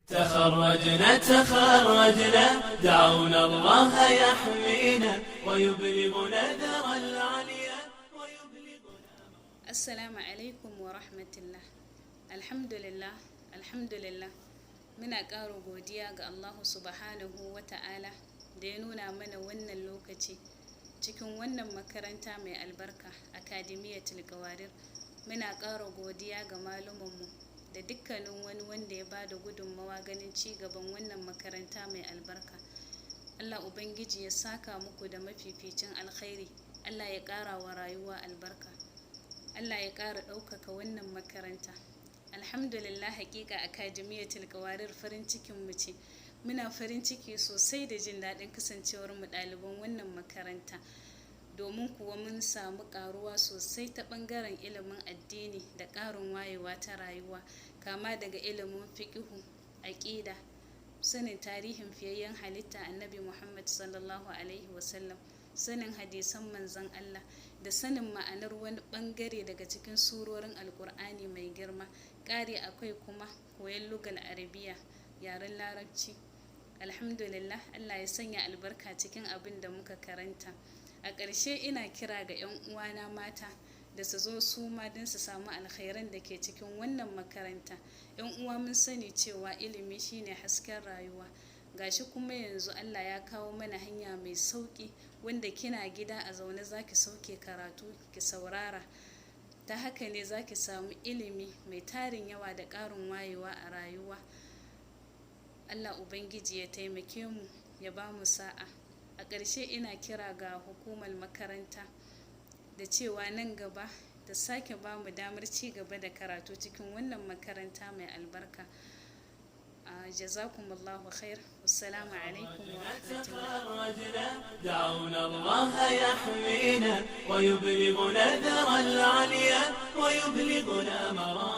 تخرجنا تخرجنا، دعونا الله يحمينا ويبلغنا ذرى العليا ويبلغنا. Assalamu alaikum wa rahmatullah. Alhamdulillah, alhamdulillah. Muna ƙara godiya ga Allahu subhanahu wa ta'ala da ya nuna mana wannan lokaci cikin wannan makaranta mai albarka, Akademiyatul Qawarir. Muna ƙara godiya ga malumanmu da dukkanin wani wanda ya bada gudunmawa ganin ci gaban wannan makaranta mai albarka. Allah Ubangiji ya saka muku da mafificin alkhairi. Allah ya ƙara wa rayuwa albarka. Allah ya ƙara ɗaukaka wannan makaranta. Alhamdulillah, hakika Akademiyatul Qawarir farin cikin mu ce. Muna farin ciki sosai da jin daɗin kasancewar mu ɗaliban wannan makaranta. Domin kuwa mun samu ƙaruwa sosai ta ɓangaren ilimin addini da ƙarin wayewa ta rayuwa, kama daga ilimin fiƙihu, aƙida, sanin tarihin fiyayyen halitta Annabi Muhammad sallallahu alaihi wasallam, sanin hadisan Manzon Allah, da sanin ma'anar wani ɓangare daga cikin surorin Alƙur'ani mai girma. Ƙari akwai kuma koyon lugal Arabiya, yaren Larabci. Alhamdulillah, Allah ya sanya albarka cikin abin da muka karanta. A ƙarshe, ina kira ga 'yan uwana mata da su zo su ma don su samu alkhairan da ke cikin wannan makaranta. 'Yan uwa, mun sani cewa ilimi shine hasken rayuwa. Gashi kuma yanzu Allah ya kawo mana hanya mai sauƙi wanda kina gida a zaune zaki sauke karatu ki saurara. Ta haka ne zaki samu ilimi mai tarin yawa da ƙarin wayewa a rayuwa. Allah Ubangiji ya taimake mu, ya ba mu sa'a. A ƙarshe, ina kira ga hukumar makaranta da cewa nan gaba ta sake ba mu damar ci gaba da karatu cikin wannan makaranta mai albarka. Jazakumullahu khair. Wassalamu alaikum wa rahmatullah. تخرجنا، دعونا الله يحمينا ويبلغنا ذرى العليا ويبلغنا مرام.